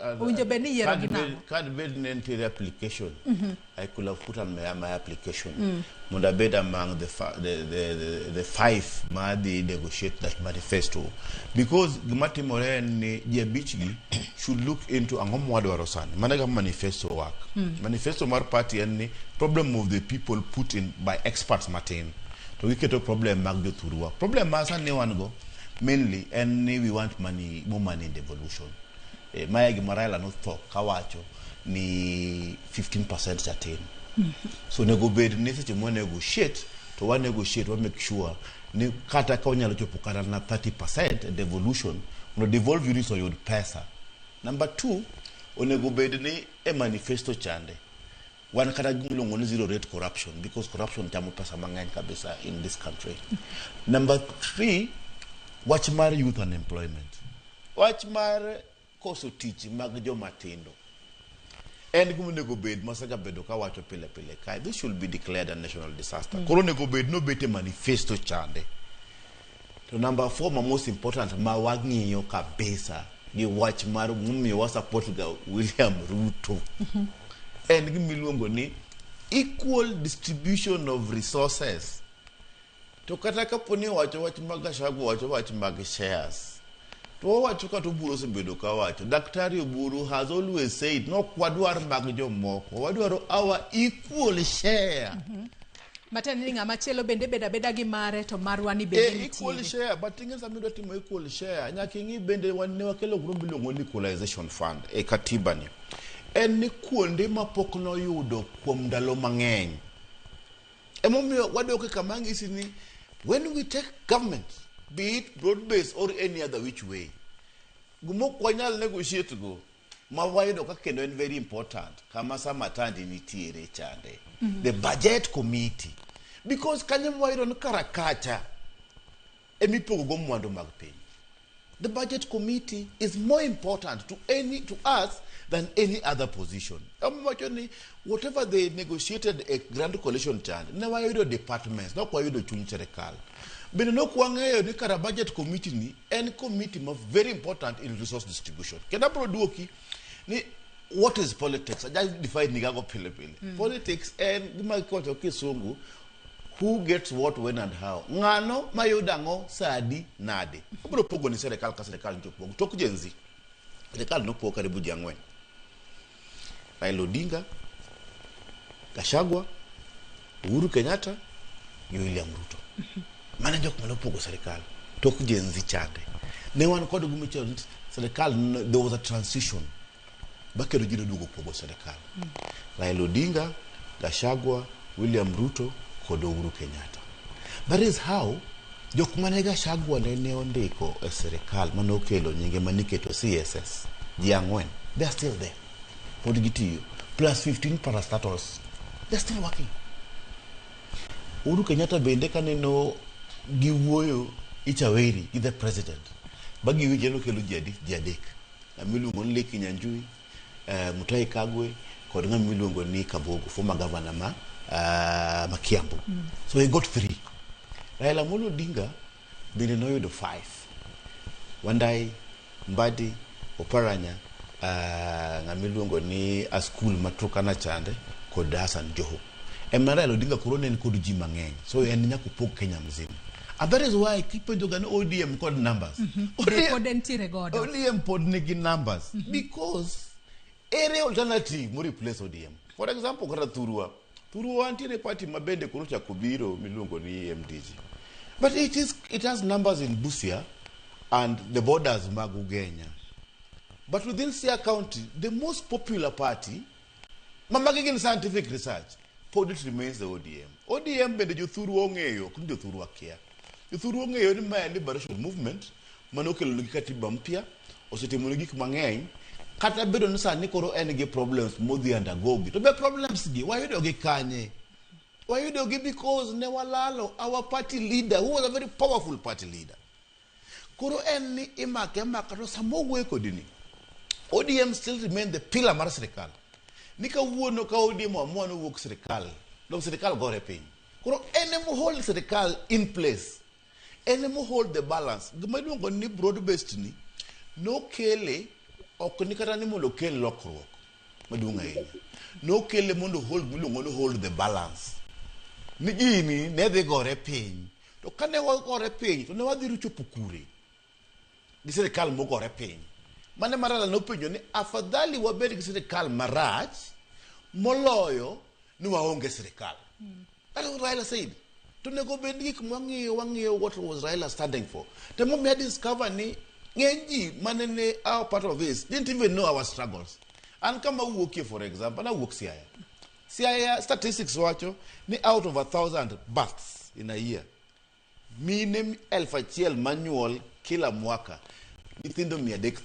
Owinjo bed ni iyiero gi nang'o? Kad bed ne nitiere application, I could have put on my application mondo abed among the five ma dhi negotiate that manifesto, because gima timore en ni ji abich gi should look into ang'o mwadwaro sani. Mano e kaka manifesto work. Manifesto mar party en ni problem of the people put in by experts matin to giketo problem mag jothurwa. Problem ma sani wan go mainly en ni we want money, more money in devolution. Mae gima Raila notho kawacho ni 15% cha tin. So onego bed ni seche mwa negotiate to wa negotiate, wa make sure ni kata ka wanyalo chopo kata na 30% devolution mondo devolve units oyud pesa. Number two, onego bed ni e manifesto chande wan kata gimiluongo ni zero rate corruption, because corruption chamo pesa mang'eny kabisa in this country. Number three, wach mar youth unemployment, wach mar koso tich mag joma tindo en gima onego bed masegabedo kawacho pile pile kae. This should be declared a national disaster. Koro onego bed nobet e manifesto chande. To number four, ma most important, ma wang'iyo kabisa gi wach mar momiyo wa support ga William Ruto, en gima iluongo ni equal distribution of resources. To kata kapo ni owacho wach mag Gachagua, wacho wach mag shares, to owacho kata Oburu osebedo kawacho. Daktari Oburu has always said nok wadwar mag jomoko, wadwaro our equal share. Matiende ni ng'ama chielo bende bedo abeda gi mare to marwa ni bende E, equal nitiere. share, but ing'e sama idwa timo equal share, nyaka ing'i bende wan ne wakelo gima miluongo ni equalization fund e katiba ni. En ni kuonde ma pok noyudo kuom ndalo mang'eny. Emomiyo wadok e kama ang'isi ni when we take government, be it broad based or any other which way, gima ok wanyal negotiate go ma wayudo ka kendo en very important kama Samatandi nitiere chande, the budget committee, because kanyo wayudo ni kara kacha emipogo go mwandu mag piny. The budget committee is more important to us than any other position. Wacho ni whatever they negotiated e grand coalition chande, ne wayudo departments, nok wayudo chuny sirikal. Bende nok wang'eyo ni kara budget committee ni en committee ma very important in resource distribution. Kendo abiro duoki ni what is politics? Aja define nigago pile pile. Politics en gima kiwacho kisungu, who gets what, when and how. Ng'ano mayudo ang'o, sadi, nade. Abiro pogo ni sirikal ka sirikal nyocha opog tok Gen Z. Sirikal nopog karibu ji ang'wen: Raila Odinga, Gachagua, Uhuru Kenyatta gi William Ruto. Mano jok mane opogo sirikal tok Gen Z chande. Ne wan kod gimichalo ni sirikal, there was a transition ba kendo ji noduogo pogo sirikal: Raila Odinga, Gachagua, William Ruto kod Uhuru Kenyatta. That is how jok mane Gachagua ne ondiko e sirikal manokelo nyinge maniketo CSS, ji ang'wen, they are still there, pod gitiyo, plus 15 parastatals, they are still working. Uhuru Kenyatta bende kaneno giwuoyo Ichaweri gi the president ba giwinjo nokelo ji adi? Ji adek: ng'ama iluongo ni Lee Kinyanjui, Mutahi Kagwe kod ng'ama iluongo ni Kabogo, former governor ma Kiambu. So he got three. Raila Amolo Odinga bende noyudo five: Wandai, Mbadi, Oparanya, ng'ama iluongo ni Askul ma Turkana chande kod Hassan Joho. Ema Raila Odinga koro ne en kod ji mang'eny, so en nyaka opog Kenya mzima, and that is why kipenjo ga ni ODM kod numbers, Be pod entiere godo. ODM pod nigi numbers because ere alternative mo replace ODM? For example, kata thurwa nitiere party ma bende koro ochako biro miluongo ni MDG, but it has numbers in Busia and the borders mag Ugenya, but within Siaya County, the most popular party, ma magi gin scientific research, pod it remains the ODM. ODM bende jothurwa ong'eyo, ok ni jothurwa kia. Jothurwa ong'eyo ni mae liberation movement manokelo negi katiba mpya, osetimo ne gik mang'eny, kata bedo ni sani koro en gi problems modhi undergo gi. To be problems gi wayudo gi kanye? Wayudo gi because ne walalo our party leader, who was a very powerful party leader. Koro en ni imake amaka to sama owuoyo kodi ni ODM still remain the pillar mar sirikal. Ni kawuono ka ODM oamua ni owuok sirikal, dong sirikal gore piny. Koro en ema hold sirikal in place. En ema hold the balance. Gima iluongo ni broad based ni nokele Ok ni kata ni mondo okel lokruok maduong' ahinya. Nokele mondo hold miluongo ni hold the balance. Ni gini ne dhi gore piny. To kane wagore piny to ne wadhi chopo kure gi sirikal mogore piny. Mane Marala nopenjo ni afadhali wabed gi sirikal marach moloyo ni waonge sirikal. That is what Raila said. To nego bed gik mwang'iyo wang'iyo what was Raila standing for. To momiyo I discover ni ng'eny ji mane ne are part of this didn't even know our struggles. An kama awuokie, for example, an awuok Siaya. Siaya statistics wacho ni out of 1,000 births in a year, mine 1,000 manyuol kila mwaka, nyithindo 300 tho.